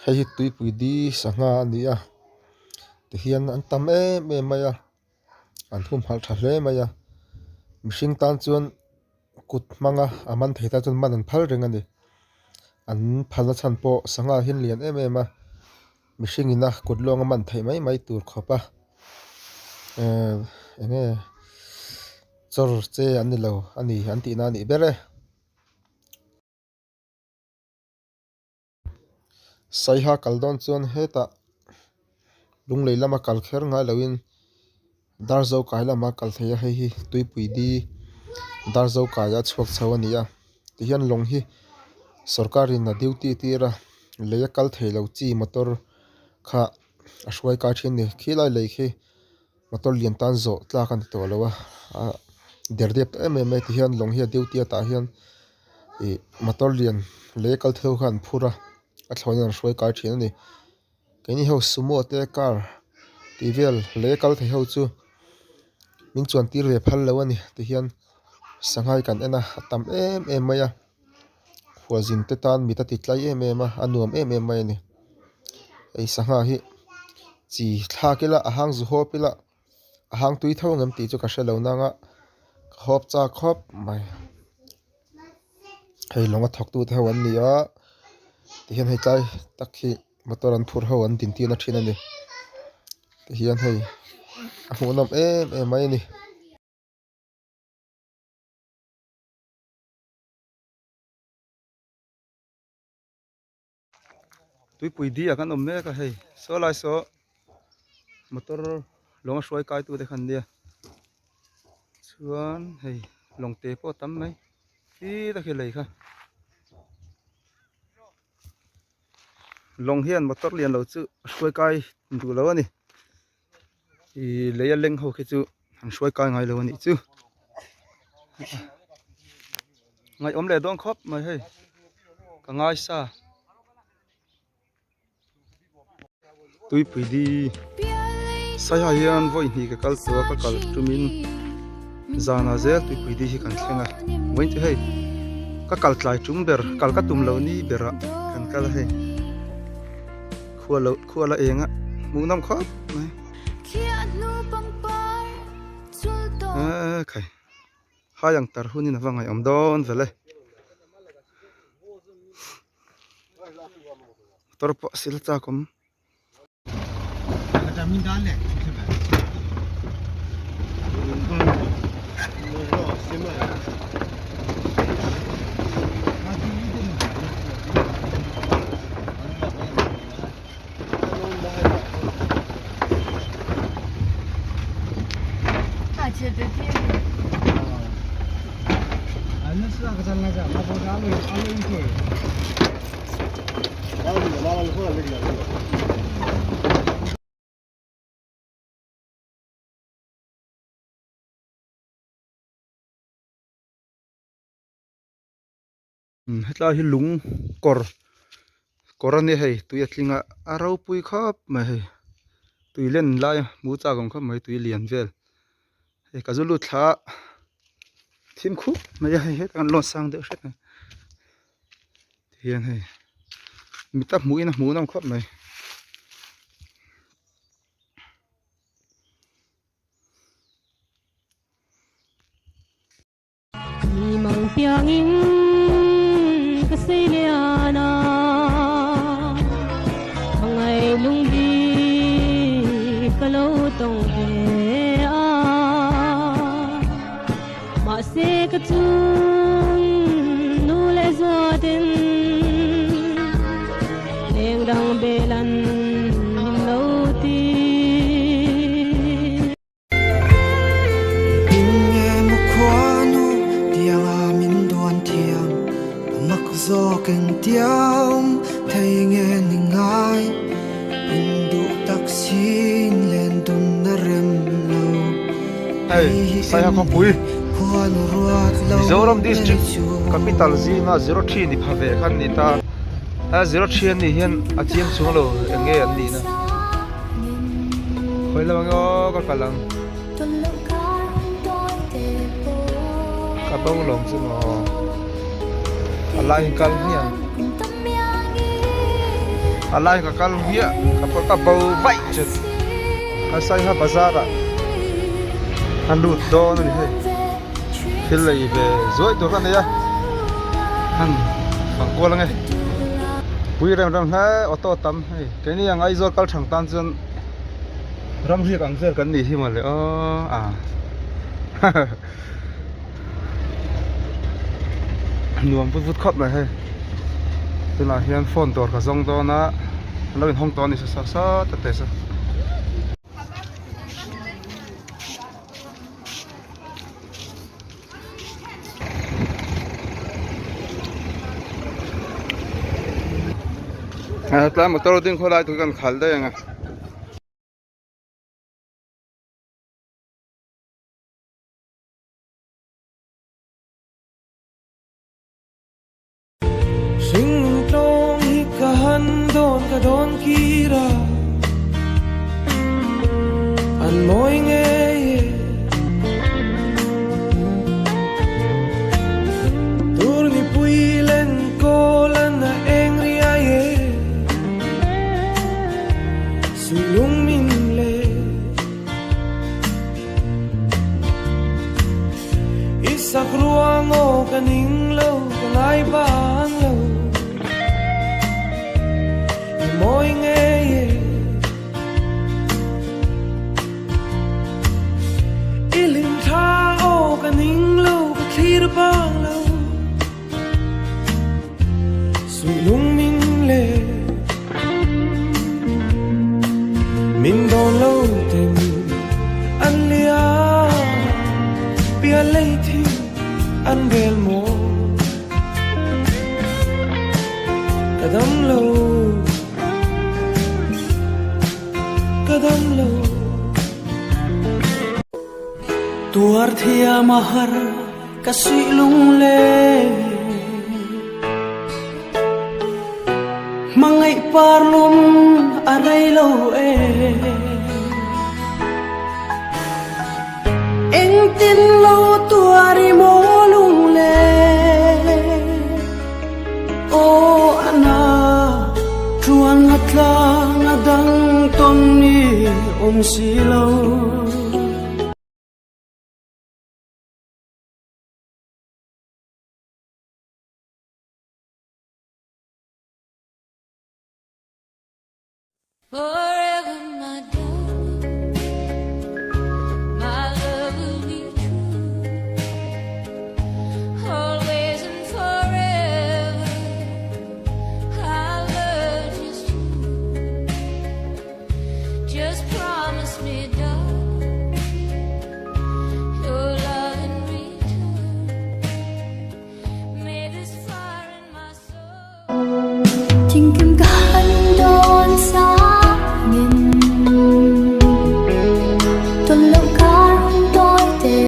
Hei hi tuipui di sangha a ni a tihian an tam em em mai a an humhalh tha hle mai a mihring tan chuan kut hmanga a man thei tan chuan man an phal reng a ni an phalna chhan pawh sangha hi an lian em em a mihring ina kut lawnga man theih mai mai tur khawp a ehh eng nge chawr che an ni lo a ni an tihna a nih ber e. Saiha kal dawn chuan hetah lunglei lama kal kher ngai loin Darzo kai lama kal thei a hei hi tuipui di Darzo kaia chhuak chho a ni a tihian lawng hi sorkarin a duty tir a lei a kal thei lo chi motor kha a hruai kai thin a ni khilai lei khi motor lian tan zawh tlak a ni tawh lo a ah derdep ta em em mai tihian lawng hi a duty a tah hian ih motor lian lei a kal thei ho khan an phur a a thlawh in an hruai kai thin a ni keini ho sumo te car tih vel lei a kal thei ho chu min chuan tir ve phal lo a ni tihian sangha hi kan en a a tam em em mai a khualzin te tan mit a ti tlai em em a a nuam em em mai a ni hei sangha hi chi thlak ila a hang zu hawp ila a hang tui tho ang em tih chu ka hrelo nang a ka hawp chak khawp mai hei lawng a thawk tu te ho an ni a tihian hei tlai tak hi motor an phur ho an din tir na thin a ni tihian hei a hmuhnawm em em mai a ni. Tuipui di ah kan awm mek a hei saw lai saw motor lawng a hruai kai tu te kha an nia chuan hei lawng te pawh a tam mai khi ta khi lei kha lawng hian motor lian lo chu a hruai kai duh lo a ni ih lei a leng ho khi chu an hruai kai ngai lo a nih chu ngaihawm leh dawn khawp mai hei ka ngai sa tuipui di saiha hian vawi hnih ka kal tawh a ka kal tumin zanah zel tuipui di hi kan thleng a vawiin chu hei ka kal tlai tum ber kal ka tum lo ni berah kan kal a hei. Khua lo khua la eng a hmuh nawm khawp mai khai hai ang tar hun in a va ngaihawm dawn vel e motor pawh a sil chak awm. Hetlai hi lung kawr kawr a nia hei tui a tling a a ropui khawp mai hei tui len lai a hmu chak ang khawp mai tui lian vel hei ka zu lut thla a thim khup mai a hei hetah kan lawn sang deuh hret a tihian hei mita hmuhin a hmuh nawm khawp mai. Hei Saiha khawpui Mizoram district capital zinga zero three ni pha ve kha an ni ta a zero three an nih hian a chiang chung lo eng nge an nihna khawi lamah nge aw ka kal ang ka bo lawng chu maw a lai in kal hmiang. A lai ka kal hmiah ka ka bo vaih che a Saiha bazar ah a lut dawn a ni hei thil lei ve zuai tur ka nei a han fang kual ange pui rem rem hle auto tam hei keini ang Aizawl kal thang tan chuan ram riak ang vel kan nih hi mawle aw a Nuam vut vut khawp mai hei tunah hian phone dawr ka zawng dawn a an lo inhawng tawh a ni sa sa sa ta te chu. Tlai motor ding khawlai tur kan khal daih ang a. Hringnun tlawng hi ka han dawn ka dawn kir a, an mawi ngei e. Tur nipui len kawl an a eng riai e, suih lung min le. I sak ruang aw ka ning lo ka ngai bang lo I mawi ngei e I hlim tha aw ka ning lo ka thlir bang lo Suih lung min le Min dawn lo ten an lia Bia lei thi an rel maw Ka dam lo Ka dam lo Tuar thiam a har Ka suih lungleng Hmangaih par lum a rei lo e Engtin lo tuar i maw lungleng Aw ana Tuan a tlang a dang tawn ni awm si lo.